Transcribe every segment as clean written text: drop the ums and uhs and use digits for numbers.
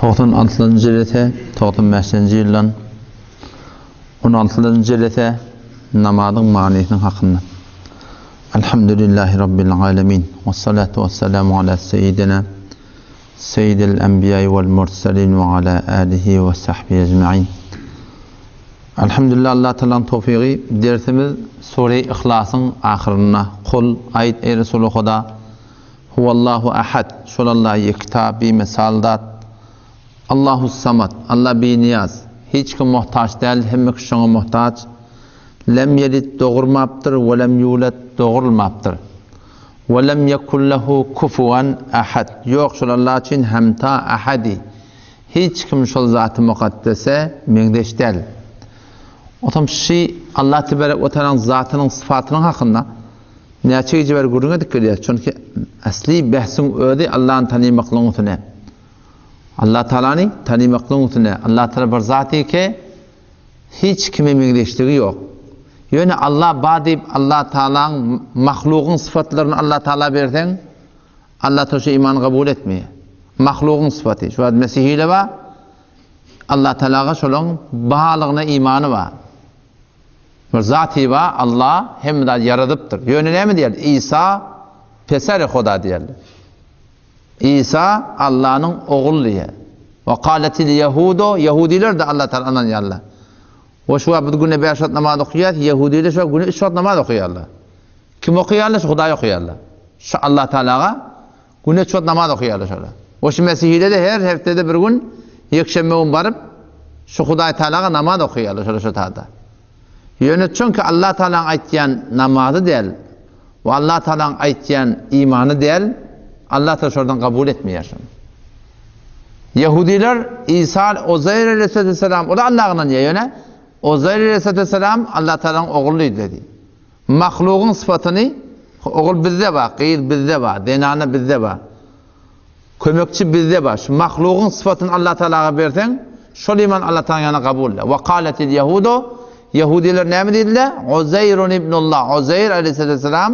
96-njy jelese, 95-nji ýyldan 16-njy jelese namazyň manysynyň hakynda. Elhamdülillahi Rabbil alemin. Vessalatu vesselamu ala seyyidina Seyyidil enbiýai vel murselin ve ala alihi ve sahbihi ecmain. Elhamdülillah Allah Taalanyň towfygy dersimiz Sure-i Ihlasyň ahyrynda Kul aýt eý Resuly Huda Huwallahu Ahad şol Allah ýekta bimesal zat Allahus Samad Allah binyýaz hiç kim muhtaç däl hemme kişi şoňa muhtaç Lem ýelid dogurmapdyr we lem ýulad dogrulmapdyr we lem ýekun lehu kufuwan ahad ýok şol Allah üçin hemta ahadi Hiç kim şol Zaty Mukaddese meňzeş däl. Otam şy Allah tebarek we tealanyň zatynyň sypatynyň hakynda näçe gije bäri gürrüň edip gelýäs. Çünki asly behsiň özi Allany tanymaklygyň üstüne. Allah Taalany tanymaklygyň üstüne. Allah Taala bir zat ki hiç kime meňzeşligi ýok. Ýöne Allah bar diýip Allah Taalaň mahlugyň sypatlaryny Allah Taala berseň Allah Taala şu imany kabul etmeýär. Mahlugyň sypaty. Şu wagt mesihile bar. Allah Taalaga şolaň barlygyna imany bar. Bir zaty bar, Allah hemme zady ýaradypdyr. Ýöne näme diýýär? Isa peseri Huda diýýärler. Isa Allanyň ogly diýýär. Wa qalatil yahudu, ýahudiler de Allah Taala ynanýarlar. We şu wagt biz günde 5 wagt namaz okaýarys, ýahudiler şu wagt günde 3 wagt namaz okaýarlar. Kim okaýarlar? Şu Hudaý okaýarlar. Şu Allah Taalaga günde üç wagt namaz okaýarlar şolar. We şu mesihilerde her hepdede bir gün ýekşenbe gün baryp şu Hudaý Taalaga namaz okaýarlar şolar şu tada. Ýöne çünki Allah Taalaň aýtýan namazy däl we Allah Taalaň aýtýan imany däl, Allah Taala şolardan kabul etmeýär şony. Ýehudiler Isa Uzair aleyhisselam o da Allaha ynanýar ýöne Uzair aleyhisselam Allah Taalaň ogly diýdi. Mahlugyň sypatyny, ogul bizde bar, gyz bizde bar, zenana bizde bar, kömekçi bizde bar. Şu mahlugyň sypatyny Allah Tagalaga berseň, şol iman Allah Tagalaň ýanynda kabuldyr. Wa kaletil ýehudu, ýehudiler näme diýdiler? Uzeýrun ibnullah, Uzeýr aleyhisselam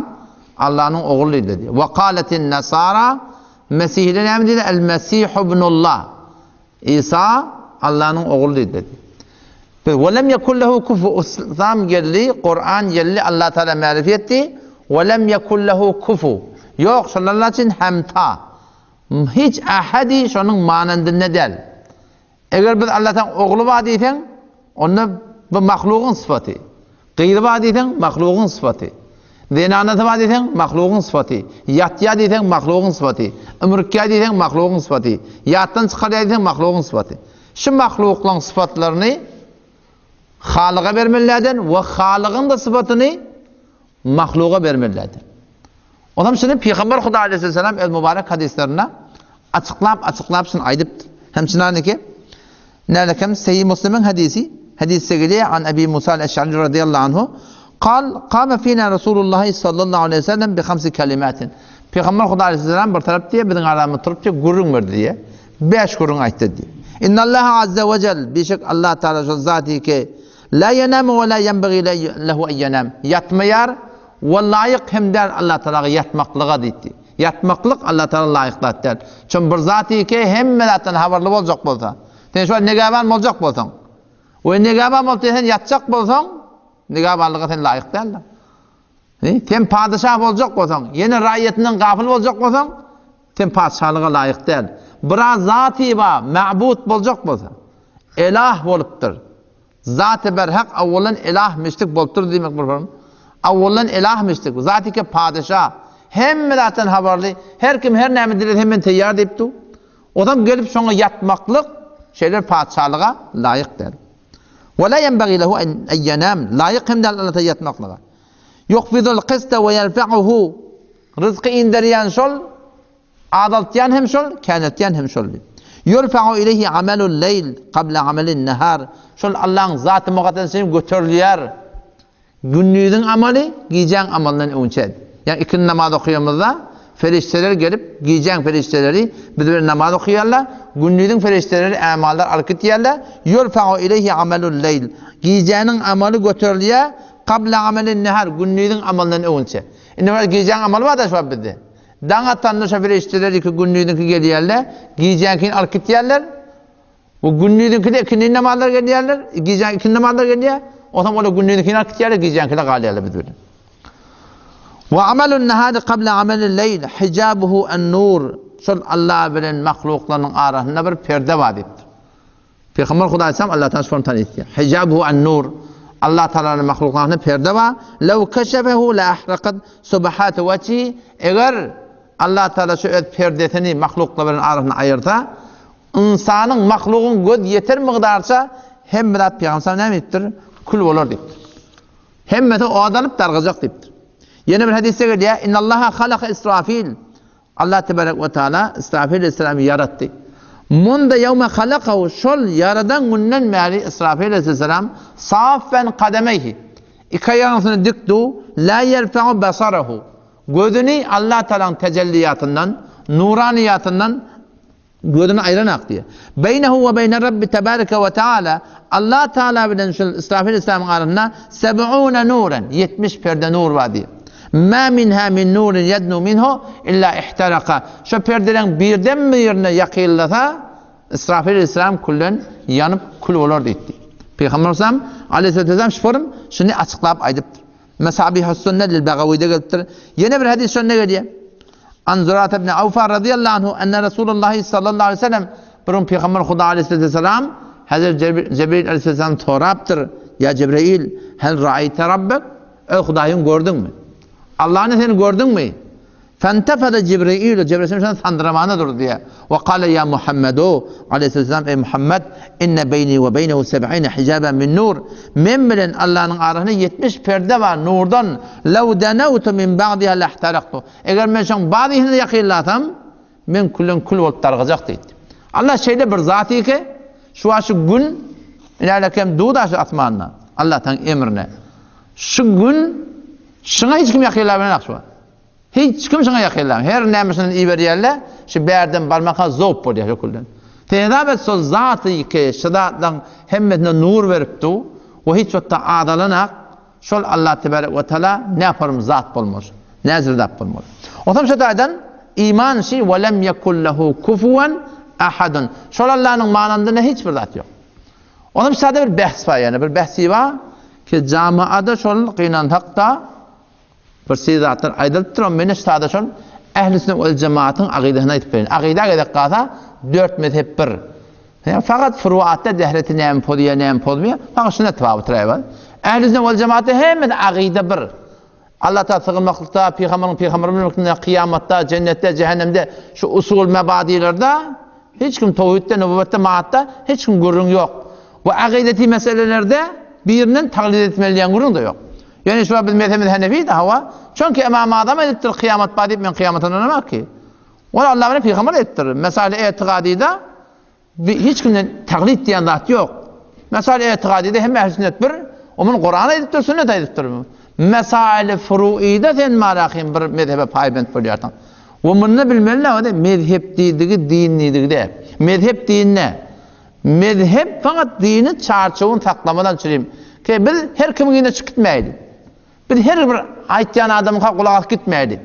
Allanyň ogly diýdiler. Wa kaletin nasara, mesihiler näme diýdiler? El mesihu ibnullah. Isa Allanyň ogly diýdi. Biz we lem yekun lehu kufu Islam geldi, Kuran geldi, Allah Taala märif etdi. We lem yekun lehu kufu. Ýok, şol Allah üçin hemta. Hiç ahadi şonuň manandynda däl. Eger biz Allah Taala ogly bar diýseň, onda bu mahlugyň sypaty. Gyzy bar diýseň, mahlugyň sypaty. Zenanasy bar diýseň, mahlugyň sypaty. Ýatýar diýseň, mahlugyň sypaty. Ümrükýär diýseň, mahlugyň sypaty. Ýatdan çykarýar diýseň, mahlugyň sypaty. Şu mahluklaryň sypatlaryny Halyga bermelilerden we Halygyň-da sypatyny mahluga bermelilerden. Onam şuny Pygamber Huda aleyhisselam öz mübarek hadyslarynda açyklap açyklap şuny aýdypdyr. Hem şunaniki Nälekem Sahih Muslimiň hadysy, hadysda gelýär an Ebi Musa al-Eş'ari radiyallahu anhu Kal, kame fina Resulullah sallallahu aleyhi ve sellem bi hamsi kelimatin. Pygamber Huda aleyhisselam bir tarap diýe biziň aramyzda turup diýe gürrüň berdi diýe. Bäş gürrüň aýtdy diýe. Innallaha azza we cel bişek Allah Taala şol zaty ki la yenamu we la yenbagi lehu en yenam. Ýatmaýar we laýyk hem däl Allah Taalaga ýatmaklyga diýdi. Ýatmaklyk Allah Taala laýyk zat däl. Çün bir zaty ki hemme zatdan habarly boljak bolsa, sen şu negaban boljak bolsaň we negaban bolup sen ýatjak bolsaň, negabanlyga sen laýyk däldir. Sen padyşah boljak bolsaň, ýene raýatyňdan gafyl boljak bolsaň, sen patyşalyga laýyk däl. Biraz zaty bar, ma'bud boljak bolsa, elah bolupdyr. Zat-y berhak awwalan ilah müşrik bolupdyr diýmek bir form. Awwalan ilah müşrik. Zat ki padyşah. Hemme zatdan habarly. Her kim her näme dilese men teýýar diýip dur. Ozam gelip şoňa ýatmaklyk şeýle patyşalyga laýyk däl. Ve la yenbagî lehu en yenam. Laýyk hem däl Allah'a ýatmaklyga. Yuhfizul qista ve yerfa'uhu. Rızky inderýän şol Azaltýan hem şol, käneltýän hem şol. Ýurfa'u ileýhi amelul leýl qabla amelin nahar. Şol Allahyň zaty mukaddesine göterilýär. Gündiziň amaly gijäň amalyndan öňçe. Ýagny ikindi namaz okaýamyzda perişdeler gelip, gijäň perişdeleri biz bilen namaz okaýarlar, gündiziň perişdeleri ämallar alyp gitýärler. Ýurfa'u ileýhi amelul leýl. Gijäniň amaly göterilýär qabla amelin nahar, gündiziň amalyndan öňçe. Indi bir gijäň amaly bar-da şu wagt bizde. Daň atanda şo perişdeler iki gündiziňki gelýärler, gijäňkini alyp gitýärler. Bu gündiziňkide ikindi namazlar gelýärler, gijäň ikindi namazlar gelýär. Onsoň olar gündiziňkini alyp gitýärler, gijäňkide galýarlar biz bilen. Wa amalun nahari qabla amalil leýl hijabuhu an-nur. Şol Allah bilen mahluklarynyň arasynda bir perde bar diýipdir. Pygamber Hudaý sam Allah taala şony tanýar. Hijabuhu an-nur. Allah taalanyň mahluklarynyň perde bar. Law kashafahu la ahraqat subahat wajhi. Eger Allah taala şu öz perdesini mahluklar bilen arasyny aýyrsa, Ynsanyň, mahlugyň göz ýeter mygdarça hemme zat pygamber näme diýipdir? Kül bolar diýipdir. Hemmesi odalyp dargajak diýipdir. Ýene bir hadysda gelýär, Innallaha halaka Israfil. Allah tebarek we taala Israfil aleyhissalamy ýaratdy. Munda ýewme halakahu şol ýaradan günden bäri Israfil aleyhissalam saffen kademeyhi. Iki aýagyny dik du, la yerfa'u basarahu. Gözüni Allah Taalanyň tejelliýatyndan, nuraniýatyndan Gözüni aýranak diýýär. Beýnehu we beýne Rabbi tebareke we teala, Allah Teala bilen şul Israfil aleyhissalamyň arasynda seb'une nuren, 70 perde nur bar diýýär. Ma minha min nurin yednu minhu illa ihteraka. Şo perdeleň birden birine ýakynlasa, Israfil aleyhissalam külden ýanyp kül bolar diýipdi. Pygamber aleyhissalam aleyhissalam şu forum şuny açyklap aýdypdyr. Mesabihus Sünne lil Bagawide gelipdir. Ýene bir hadys şonda gelýär. An Zurat ibn Awfa radiyallahu anhu enne Resulullah sallallahu aleyhi ve sellem bir gün Peygamber Huda aleyhisselam Hazret Cebrail aleyhisselam sorapdyr. Ya Cebrail, hel ra'ayte rabbek? Ey Hudaýyň gördüňmi? Allah'ını sen gördüňmi? Fentefede Jibrail, Jibrail şonda sandyramana durdy diýýär. We kale ya Muhammedu, aleyhisselam, ey Muhammed, inne beyni we beynehu seb'ine hijaben min nur. Men bilen Allanyň arasynda 70 perde bar nurdan. Lew denewtu min ba'diha lehtaraktu. Eger men şoň bazysyny ýakynlasam, men külden kül bolup dargajak diýdi. Allah şeýle bir zat ki, şu wagt şu gün ilerlekem duda şu asmanda. Allah taň emrine. Şu gün şuňa hiç kim ýakynlap bilenok şu wagt. Hiç kim şuňa ýakynlaň. Her nämesini iberýärler, şu bärden barmaka zowp bolýar hökülden. Sen hesap et şol zaty ki, şu zatlaryň hemmesine nur berip du we hiç wagtda azalanak, şol Allah tebarek we taala näform zat bolmaz. Näzir zat bolmaz. Onsoň şu taýdan iman şi we lem yekul lehu kufuwan ahadun. Şol Allanyň manandynda hiç bir zat ýok. Onsoň şu taýda bir behs bar, ýani bir behsi bar ki jamaada şol gynansak-da Bir şeý zatlar aýdylypdyr, onda men sada şol ähli sünnet wel jemaatyň agydasyny aýdyp bereýin. Agyda gezek galsa, dört mezhep bir. Ýa fakat furuatda dehreti näme pozýar, näme pozmaýar, fakat şunda tafawut raý bar. Ähli sünnet wel jemaatda hemmesi agyda bir. Allah Taala sygynmaklykda, pygamberiň pygamber bolmaklykda, kyýamatda, jennetde, jähennemde şu usul mebadilerde Hiç kim towhidde, nübüwwetde, maatda hiç kim gürrüň ýok. Bu akydeti meselelerde birinden taklid etmeli diýen gürrüň-de ýok. Ýöne şu wagt biz mezhebimiz Henefi-de hawa. Çünki Ymam Azam aýdypdyr kyýamat bar diýip men kyýamata ynanamok ki. Ol Allah bilen pygamber aýdypdyr. Mesaly etigadyda hiç kimden taklid diýen zat ýok. Mesaly etigadyda hemme ähli sünnet bir. O muny Kuran aýdypdyr, sünnet aýdypdyr. Mesaili furuida sen marahim bir mezhebe paýbent bolýarsyň. We munda bilmeli näme mezhep diýdigi din diýdigi däl. Mezhep din nä? Mezhep fakat dini çarçuwyny saklamadan çürim. Ki biz her kimiň ýüzüne çykyp gitmäýli. Biz her bir aýtýan adamyňka gulak asyp gitmäýli.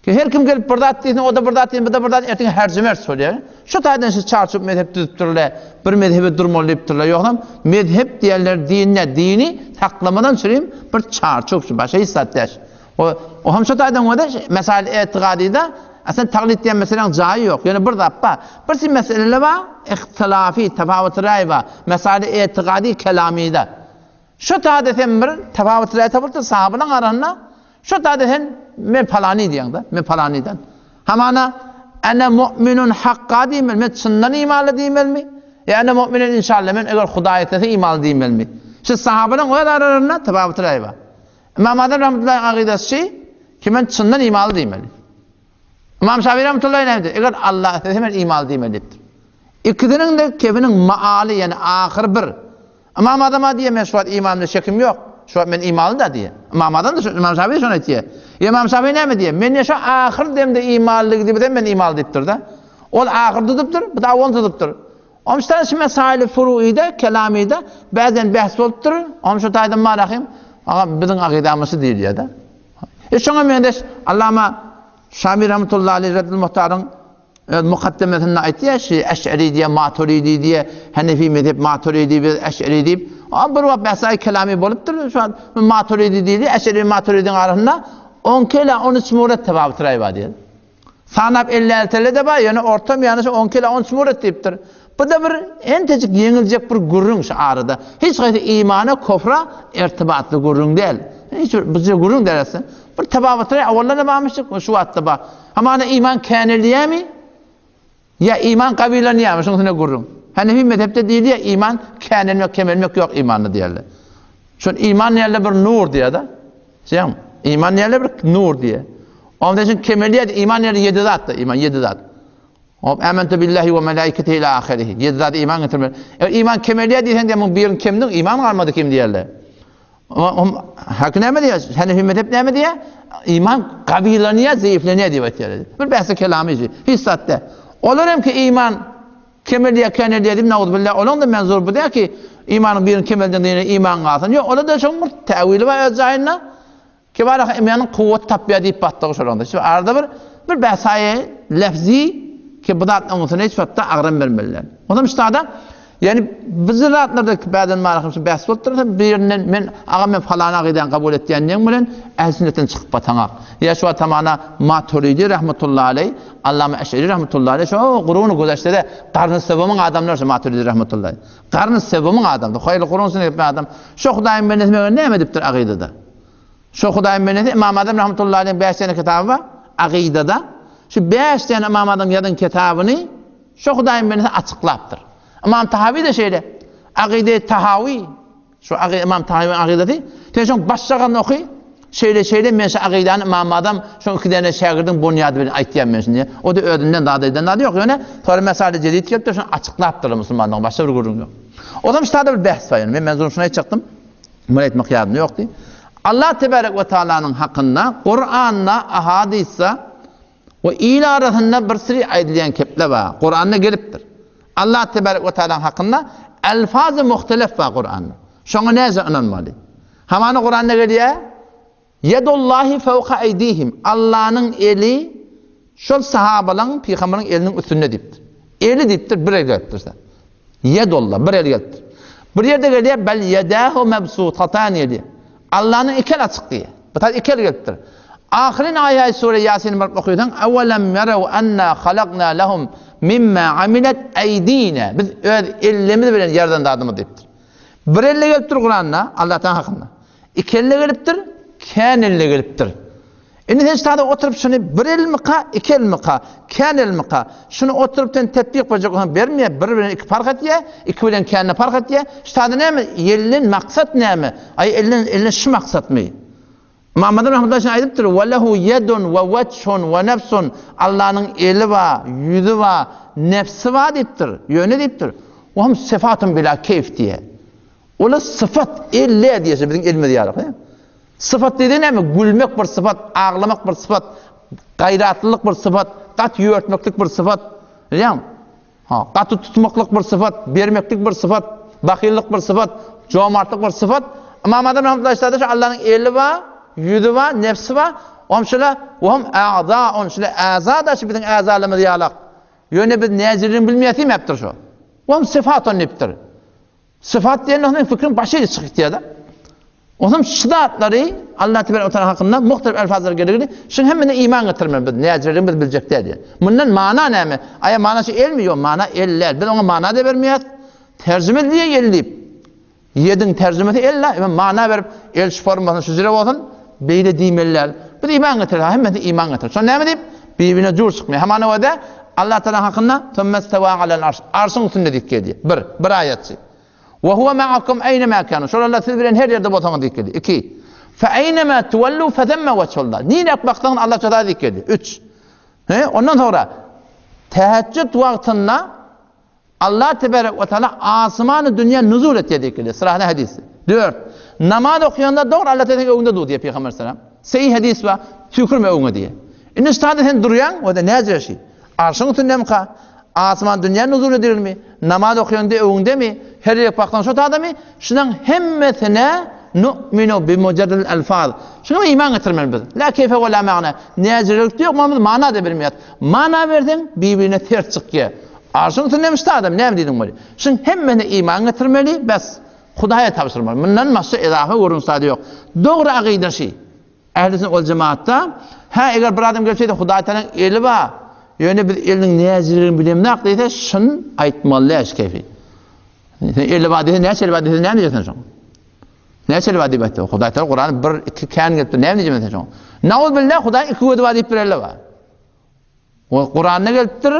Ki her kim gelip bir zat diýsin, o da bir zat diýsin, bu da bir zat, erteň herji-merç bolýar. Şu taýdan şu çarçuw mezhep düzüpdirler, bir mezhebe durmaly diýipdirler. Ýogsam mezhep diýenler din nä? Dini saklamadan çürim bir çarçuw şu başga hiç zat däl. O, o hem şu taýdan görä, mesail etigadyda, aslynda taklid diýen meseläň jaýy ýok. Ýöne bir zat bar. Bir şey meseleler bar, ihtilafi, tafawut raý bar. Mesail etigady kelamyda. Şu taýda sen bir tafawut raý tapylsa sahabynyň arasynda, şu taýda sen men palany diýeňde, men palanydan. Hamana ana mu'minun hakka diýmeli, men çyndan imanly diýmelimi? Ýa ana mu'minun inşallah, men eger Hudaý islese imanly diýmelimi? Şu sahabynyň öz aralarynda tafawut raý bar. Ymam Azam rahmetullahi akydasy ki men çyndan imanly diýmeli. Ymam Şafi rahmetullahi näme diýdi? Eger Allah islese men imanly diýmeli diýipdir. Ikisiniň de kefiniň maaly ýani ahyry bir. Ymam Azama diýýär men şu wagt imanymda şekim ýok. Şu wagt men imanly da diýýär. Ymam Azam da Ymam Şafi de şony aýtýar. Ymam Şafi näme diýýär? Men şu ahyr demde imanly diýip men imanly diýipdir-de. Ol ahyr tutup bu da ony tutupdyr. Omşdan şu mesaili furuide, kelamide bäzen bähs bolupdyr. Om şu taýdan marahym, aga biziň akydamyz şu diýilýär-de. E şoňa meňzeş Allama Şami rahmetullahi aleyh Reddül Muhtaryň. Öz mukaddemesinde aýtýar şi Eş'eri diýe, Maturidi diýe, Hanefi mezhep Maturidi biz Eş'eri diýip. O bir wagt mesaý kelamy bolupdyr. Şu wagt Maturidi diýdi, Eş'eri Maturidiň arasynda 12 ila 13 muret tebabut raý bar diýýär. Sanap 56 de bar, ýöne orta miýany şu 12 ila 13 muret diýipdir. Bu da bir entejik ýeňiljek bir gürrüň şu arada. Hiç haýsy imana, kofra irtibatly gürrüň däl. Hiç bir bizce gürrüň däl aslynda. Bir tebabut raý awalda da barmyş, şu wagtda bar. Hamana iman känelýärmi? Ýa iman gawylanýarmy? Şonuň üstünde gürrüň. Hanefi mezhepde diýilýär, iman känelmek, kemelmek ýok imanda diýerler. Şol iman diýerler bir nur diýer-de. Şeýle. Iman diýerler bir nur diýer. Onda üçin kemelýär, iman diýerler ýedi zatda, iman ýedi zat. Hop, amantu billahi we melaiketihi ila ahirihi. Ýedi zat iman getirmeli. Eger iman kemelýär diýseň, diýen birini kemdiň, iman galmady kim diýerler. Hum hak näme diýýär? Hanefi mezhep näme diýýär? Iman gawylanýar, zeýiflenýär diýip aýtýar. Bir bähsi kelamy işi. Hiç zat däl. Olar hem ki iman kemelýär, kenelýär diýip nauzbillah, olaň da menzur bu däl ki imanyň birini kemelden diýene iman galsyn. Ýok, olar da şoň bir täwili bar öz jaýynda. Ki bar imanyň kuwwat tapýar diýip batdygy şolaňda. Şu arada bir bir bäsaýy lefzi ki bu zat oňusyna hiç wagtda agram bermeliler. Ondan şu Ýani bizi zatlarda bäden marahym şu bäs bolup dursa birinden men agam men falan agydan kabul etýän diýen bilen ähli sünnetden çykyp bataňak. Ýa şu atamana Maturidi rahmetullahi aleý, Allama Eş'eri rahmetullahi aleý şo guruny güzeşde garny sebomyň adamlar şu Maturidi rahmetullahi. Garny sebomyň adamdy. Haýyrly gurun sünnet adam. Şo Hudaýyň bendesi megen näme edipdir agydada? Şo Hudaýyň bendesi Imam Azam rahmetullahi aleýiň 5 tane kitaby bar agydada. Şu 5 tane Imam Azam ýazan kitabyny Şo Hudaýyň bendesi açyklapdyr. Ymam Tahawi-de şeýle. Agyde Tahawi, şu agy Ymam Tahawiň agydasy, sen şoň başjagaryny oky, şeýle şeýle men şu agydany Ymam Azam şoň iki däne şägirdiň bunýady bilen aýtýan men şuny diýýär. O-da özünden zat aýdan zady ýok, ýöne sonra mesale jedid gelipdir, şony açyklapdyrlar musulmanlaryň, başga bir gürrüň ýok. Ozam şu taýda bir bähs bar ýöne, men menzur şuny aýtjakdym. Muny aýtmak ýadymda ýokdy. Allah tebarek we taalanyň hakynda Kuranda, ahadysda We il arasynda bir syry aýdylýan keple bar. Kuranda gelipdir. Allah tebarek we taalaň hakynda elfazy muhtelef bar Kuranda. Şoňa näce ynanmaly? Hamana Kuranda gelýär, Yedullahi fawqa aydihim. Allanyň eli şol sahabalaryň, pygamberiň eliniň üstünde diýipdir. Eli diýipdir, bir el gelipdir. Ýedullah, bir el gelipdir. Bir ýerde gelýär, bel ýedahu mebsutatan diýýär. Allanyň iki eli açyk diýýär. Bu taýda iki el gelipdir. Ahyryn aýaý sure Ýasin baryp okaýsaň, Awalam ýaraw anna halakna lahum mimma amilat aýdina. Biz öz ellerimiz bilen ýaradan zadymyz diýipdir. Bir elle gelipdir Kuranda, Allah Taala hakynda. Iki elle gelipdir, kän elle gelipdir. Indi sen ştada oturyp şuny bir elmika, iki elmika, kän elmika, şuny oturyp sen tetbik berjek bolsaň bermeýär, bir bilen iki parh etýär, iki bilen kände parh etýär. Ştada näme, elden maksat näme? Aý elden, elden şu maksatmy? Ymam Azam rahmetullahi şuny aýdypdyr, Ve lehu yedun ve veçhun ve nefsun. Allanyň eli bar, ýüzi bar, nefsi bar diýipdir. Ýöne diýipdir, o hem syfatun bila keýf diýýär. Ola syfat, elle diýse biziň elimiz ýaly. Syfat diýdi näme? Gülmek bir syfat, aglamak bir syfat, gaýratlylyk bir syfat, gat ýörtmeklik bir syfat. Bilýäňmi? Ha, gaty tutmaklyk bir syfat, bermeklik bir syfat, bahyllyk bir syfat, jomartlyk bir syfat. Ymam Azam rahmetullahi aýtdy, şu Allanyň eli bar, ýüzi bar, nefsi bar. Ohm şula, ohm a'zaun, şula a'za da şu biziň a'zalarymyz ýalak. Ýöne biz näjirini bilmeýäs diýmepdir şu. Ohm syfatun diýipdir. Syfat diýende onuň fikriň başy ýere çykyp gitýär-de. Onsoň şu zatlary Allah tebarek we taala hakynda muhtelif elfazlar geligini şuň hemmesine iman getirmeli biz näjireligini biz biljek däl diýýär. Mundan mana näme? Aýa mana şu elmi? Ýok, mana el däl. Biz oňa mana da bermeýäris. Terjime diýýär el diýip. Ýediň terjimesi el la, mana berip el şu formasyny şu jüre bolsun, beýle diýmeli däl. Biz iman getirýäris, hemmesi iman getir. Şonda näme diýip? Bir-birine jur çykmaýar. Hamana öde Allah Taala hakynda Sümmesteva alel arş. Arşyň üstünde diýip gelýär. Bir, bir aýatçy. Ve huve ma'akum eyne ma kanu. Şol Allah siz bilen her ýerde bolsaňyz diýip gelýär. Iki. Fe eyne ma tuwallu fe themme veçhullah. Nirä baksaňyz Allah şoda diýip gelýär. Üç. He, ondan sonra teheccüd wagtynda Allah tebarek we taala asmany dünýä nuzul etýär diýip gelýär. Syrahny hadysy. 4. Namaz okuyanda dogry Allah seniň öňünde dur diýýär Peygamber sallam. Seýi hadys bar. Tükürme öňe diýýär. Indi ştada sen durýaň, o-da näce şi? Arşyň üstündemika? Asman dünýä nuzul edilmi? Namaz okuyanda öňündemi? Her ýere baksaň şo tadamy? Şunuň hemmesine. Nu'minu bi mujarradil elfaz. Şuňa iman getirmeli biz. La keýfe we la magna. Näjirelik ýok, muňa biz mana-da bermeýäris. Mana berseň, bir-birine ters çykýar. Arşyň üstünde demişdi adam, näme diýdiň weli. Şuň hemmesine iman getirmeli, bes. Hudaýa tabşyrmaly. Mundan başga ezafa görüň zady ýok. Dogry akyda şi. Ähli sünnet wal jemaatda, hä eger bir adam gelip şeýdse Hudaý Tagalaň eli bar, ýöne biz eliniň näjireligini bilemzok diýse, şun aýtmaly däl şu kefi. Sen eli bar diýse, näçe eli bar diýse näme diýjeksen şoňa? Näçe eli bar diýip aýtdy. Hudaý Tagala Kuranda bir, iki kän gelipdir. Näme diýjeksen sen şoňa? Nauzbillah Hudaýyň iki gözi bar diýip bir eli bar. We Kuranda gelipdir,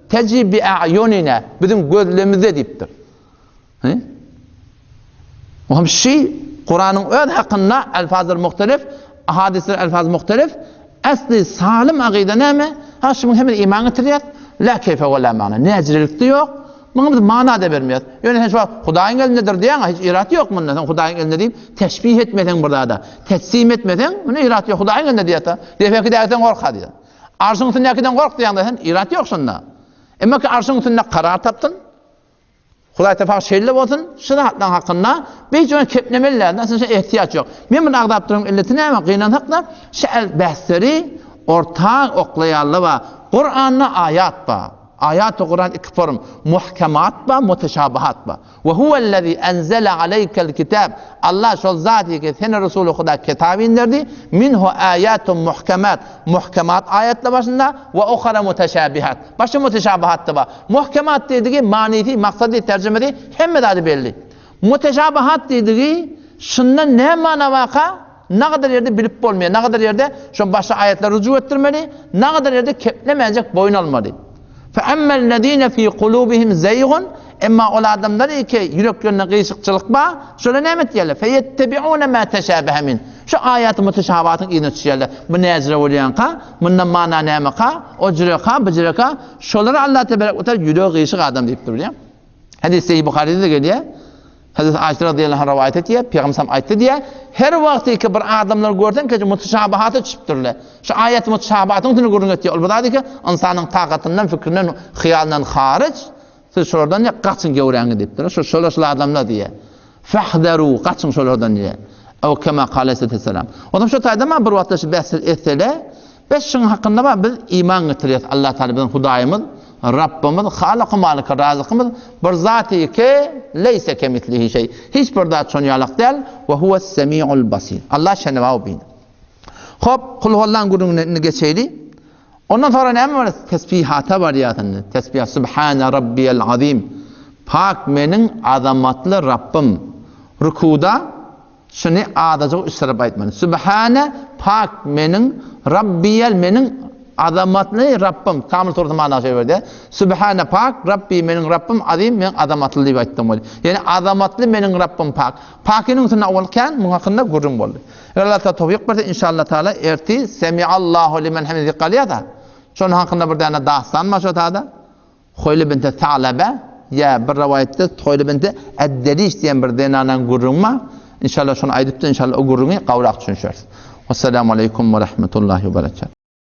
Tejri bi a'yunina, biziň gözlemizde diýipdir. He? O hem şi Kuranyň öz hakynda alfazlar muhtelif, hadisler alfaz muhtelif. Asli salim agyda näme? Ha şunuň hem iman getirýär. La keyfe we la mana. Näjirelikde ýok. Muňa biz mana da bermeýär. Ýöne sen şu wagt Hudaýyň elindedir diýýäň, hiç irat ýok munda. Sen Hudaýyň elinde diýip teşbih etmeseň bir zada, teslim etmeseň, muny irat ýok. Hudaýyň elinde diýýär. Defeki dälseň gorka diýýär. Arşyň üstündäkiden gork diýende sen irat ýok şonda. Emma ki arşyň üstünde karar tapsyn. Hudaý tefak şeýle bolsun, şu zatlaryň hakynda beýt ýöne keplemeli däl, nasıl şe ehtiýaç ýok. Men muny agzap duran illeti näme? Gynansak da şu el bäsleri orta oklaýarlar bar. Kuranda aýat bar. Aýat Kuran iki form, muhkemat bar, muteşabihat bar. We huwellezî enzele aleýkel kitab, Allah şol zat ki, seni Resuly Huda kitap inderdi, minhu âyâtun muhkemat, muhkemat aýatlar başynda, we uhara muteşâbihat, başga muteşâbihat-da bar. Muhkemat diýdigi manysy, maksady, terjimesi hemme zady belli. Muteşâbihat diýdigi şundan näme mana barka, Nagadar ýerde bilip bolmaýar, nagadar ýerde şo başga aýatlara rujuk etdirmeli, nagadar ýerde keplemäjek boýun almaly. Fe'emmellezine fi kulubihim zeýgun, emma ol adamlar ki ýüreklerinde gyşykçylyk bar, şolar näme etýärler? Feyettebi'une ma teşabehe min. Şu aýaty muteşabatyň yzyna düşýärler. Bu näjire bolýanka, munda mana nämeka, o jüreka, bu jüreka, şolara Allah tebarek we teala ýüregi gyşyk adam diýipdir bilýäňmi? Hadys Sahih Buharyda gelýär. Hazreti Aişe radıyallahu anh rivayet etýär, Pygamberimiz aýtdy diýär, her wagty ki bir adamlar görseň ki mutşabahata düşüpdirler. Şu aýat mutşabahatyň üstünde gürrüň etýär. Ol bir zat ki, ynsanyň takatyndan, fikrinden, hyýalyndan haryç, siz şolardan diýär, gaçyň gewräňi diýipdir. Şu şolar şol adamlar diýär. Fahzaru, gaçyň şolardan diýär. Ew kema kale aleyhisselam. Ondan şu taýda ma bir wagtda şu bäs etsele, Biz şuň hakynda bar, biz iman getirýäs, Allah Taala biziň Hudaýymyz, Rabbymyz, Halyky, Malyky, Razykymyz, bir zaty ki, leýse kemislihi şeý. Hiç bir zat şon ýalak däl, we huwes semiul basir. Allah şenewa we bin. Hop, Kulhuallan gürrüňine indi geçeýli. Ondan soňra näme bar? Tesbihata barýas indi. Tesbihat Subhane Rabbiyel azim. Pak meniň azamatly Rabbym. Rukuda Şuny azajyk üstürip aýtmaly. Sübhane, pak meniň, Rabbiýel meniň azamatly Rabbym. Kamil suresi mana şeýle berdi. Sübhane pak, Rabbi meniň Rabbym, azim meniň azamatly diýip aýtdym weli. Ýani azamatly meniň Rabbym pak. Pakynyň üstünde owal kän muň hakynda gürrüň boldy. Eger Allah Taala towfyk berse inşallah Taala ertir Semiallahu limen hamide galýar-da. Şonuň hakynda bir däne dastan bar şo tada. Huýly binti Sa'lebe, ýa bir rowaýatda Huýly binti Ed-Deliş diýen bir zenanaň gürrüňi bar. Inşallah şony aýdypdy, inşallah o gürrüňi gowrak düşünişeris. Wessalamu aleýkum we rahmetullahi we berekatuh.